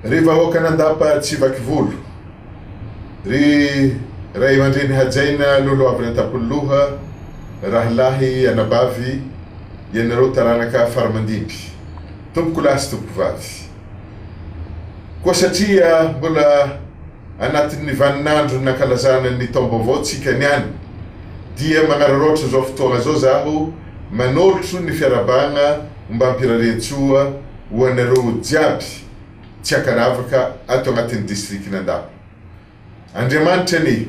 Ry vahoakan'Andapa Tsivakivolo, ry ray aman-dreny hajaina lolohavina an-tampony-loha, rahalahy, anabavy, ianareo taranaka faramandimby, tompokolahy sy tompokovavy. Koa satria mbola anatin'ny vaninandro nankalazana ny taom-baovao tsika niany, dia magnararaotra izao fotoagna izao zaho manolotro ny fiarahabagna ombam-pirarian-tsoa ho anareo jiaby tsy ankanavaka ato agnatin'ny distrikin'Andapa. Andriamanitra anie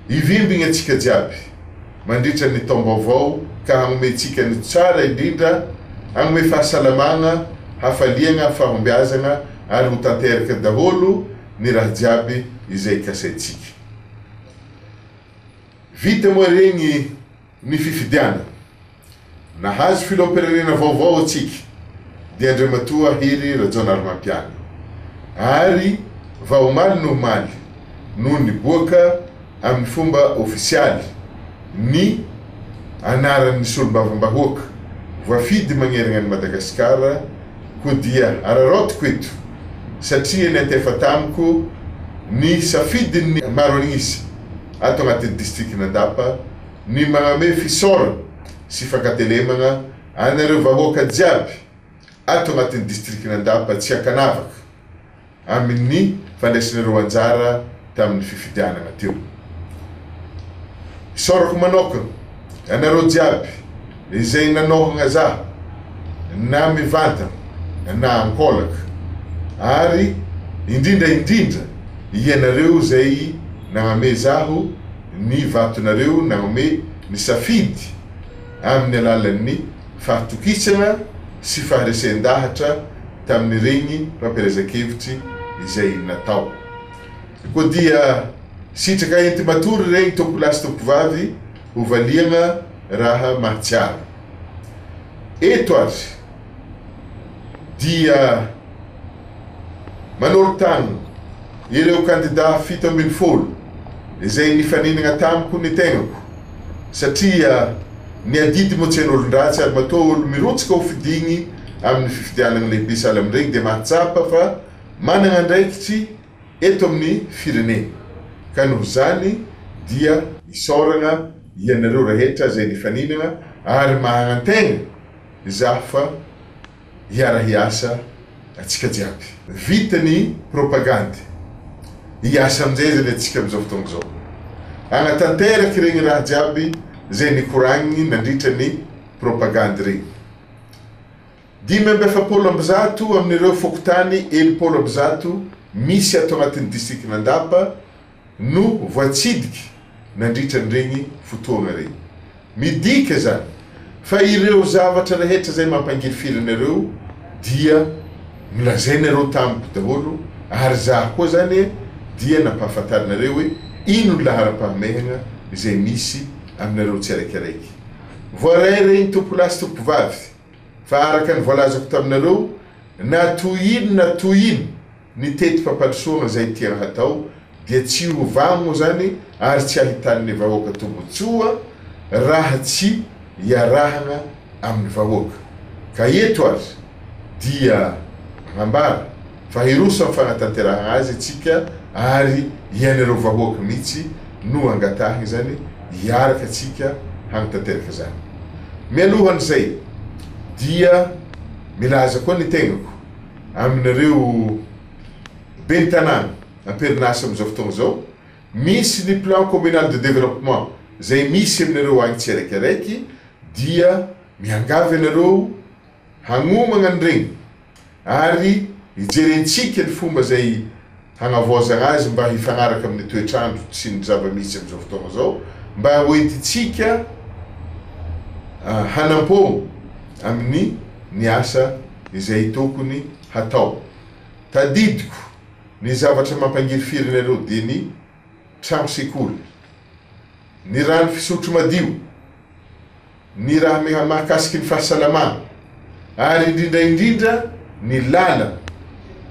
hivimbigny antsika jiaby mandritra ny taom-baovao ka hagnome antsika ny tsara indrindra, hagnome fahasalamagna, hafaliagna, fahombiazagna ary ho tanteraka daholo ny raha jiaby izay kasaintsika. Vita moa regny ny fifidianana. Nahazo filoham-pirenena vaovao antsika dia Andriamatoa Hery Rajaonarimampianina ary vao omaly no omaly no niboaka amin'ny fomba ofisialy ny anaran'ny solombavambahoaka voafidy magnerana an'i Madagasikara koa dia araraotiko eto satria niantefa tamiko ny safidin'ny maro an'isa ato agnatin'ny distrikan'Andapa ny magname fisaorana sy fankatelemagna anareo vahoaka jiaby ato agnatin'ny distrikan'Andapa tsy ankanavaka amin'ny fandraisanareo anjara tamin'ny fifidianagna teo. Isaorako manokagna anareo jiaby izay nanôhagna za na mivantagna na ankôlaka ary indrindra indrindra ianareo izay nagname zaho ny vatonareo nagnome ny safidy amin'ny alalan'ny fahatokisana sy faharesen-dahatra tamin'iregny fampielezan-kevitry izay natao. Koa dia sitraka enti-matory iregny tompokolahy sy tompokovavy ho valiagna raha mahatsiaro. Eto ary dia manolo-tanana ireo kandida 17 izay nifaninana tamiko ny tegnako satria ny adidy moa tsy an'olon-dratsy ary matoa olo mirotsaka ho fidigny amin'ny fifidianagna lehibe sahala amin'iregny dia mahatsapa fa managna andraikitry eto amin'ny firenena ka noho izany dia isaoragna ianareo rehetra izay nifaninana ary mahagnantegna izaho fa hiara-hiasa atsika jiaby. Vita ny propagandy. Hiasa amin'izay zany atsika amin'izao fotoagna izao. Hagnatanteraka iregny raha jiaby zay nikoragniny nandritra ny propagandy regny. 145 amin'ireo fokontany 160 misy ato agnatin'ny distrikan'Andapa no voatsidiky nandritra an'iregny fotoagna regny. Midika izany fa ireo zavatra rehetra izay mampangirifiry anareo dia nolazainareo tamiko daholo ary izaho koa izany dia nampahafantarinareo hoe ino ny laharam-pahamehana izay misy aminareo tsiraikaraiky. Voaray regny tompolahy sy tompovavy fa araka ny voalazako taminareo na toy ino na toy ino Ny teti-pampandrosoana izay tiana hatao dia tsy ho vanona izany ary tsy ahitan'ny vahoaka tombotsoa raha tsy iarahana amin'ny vahoaka. Ka eto ary dia manambara fa hiroso amin'ny fanatanterahana azy isika ary ianareo vahoaka mihitsy no angatahina izany hiaraka antsika hanatanteraka izany. Mialohan'izay dia milaza koa ny tegnako aminareo ben'ny tanàna am-perinasa amin'izao fotoana izao, misy ny plan communal de développement izay misy aminareo agny tsiraikaraiky dia miangavy anareo hagnomagna an'iregny ary hijerentsika ny fomba izay hagnavaozagna azy mba hifagnaraka amin'ny toetr'andro sy ny zava-misy amin'izao fotoagna izao mba hoentintsika hanampôgno amin'ny ny asa izay tokony hatao. Tadidiko ny zavatra mampangirifiry anareo dia ny trano sekoly, ny rano fisotro madio, ny raha mahakasiky ny fahasalamana ary indrindra indrindra ny lalana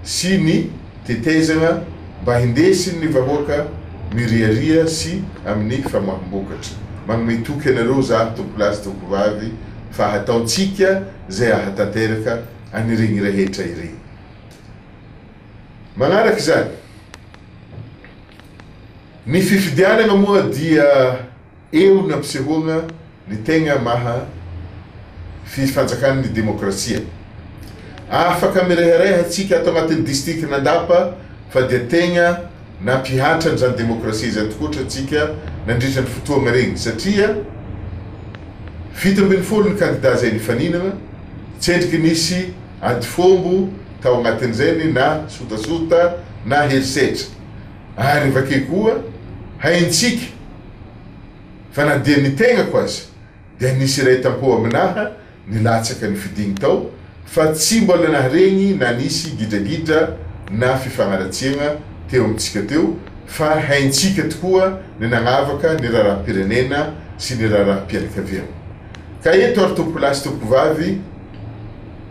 sy ny tetezana mba hindesin'ny vahoaka miriaria sy amin'ny famoaham-bokatra. Manome toky anareo za tompolahy sy tompovavy fa hataontsika izay ahatanteraka an'iregny rehetra iregny. Manaraka izany, ny fifidianana moa dia eo nampisehoana ny tegna maha fifanjakan'ny demokrasia. Afaka mirehareha tsika ato agnatin'ny distrikan'Andapa fa dia tegna nampihatra an'izany demokrasia izany tokoatra tsika nandritra ny fotoagna regny satria 17 ny kandida izay nifaninana, tsendriky nisy ady fombo tao agnatin'izay na sotasota na herisetra. Ary avake koa haintsika fa na dia ny tegnako aza dia nisy iray tampo aminaha nilatsaka nifidigny tao fa tsy mbola naharegny na nisy gidragidra na fifagnaratsiagna teo amintsika teo fa haintsika tokoa ny nagnavaka ny raharaham-pirenena sy ny raharaham-pianakaviagna. Ka eto ary tompokolahy sy tompokovavy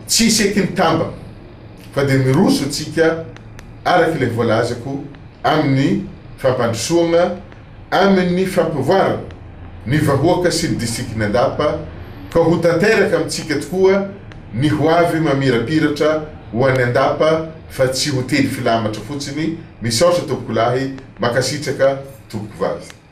tsisy eky ny tamba fa dia miroso tsika araka ilay voalazako amin'ny fampandrosoagna amin'ny fampivoarana ny vahoaka sy ny distrikin'Andapa ka ho tanteraka amintsika tokoa ny ho avy mamirapiratra ho an'i Andapa fa tsy ho teny filamatra fotsiny, misaotra tompokolahy, makasitraka tompokovavy.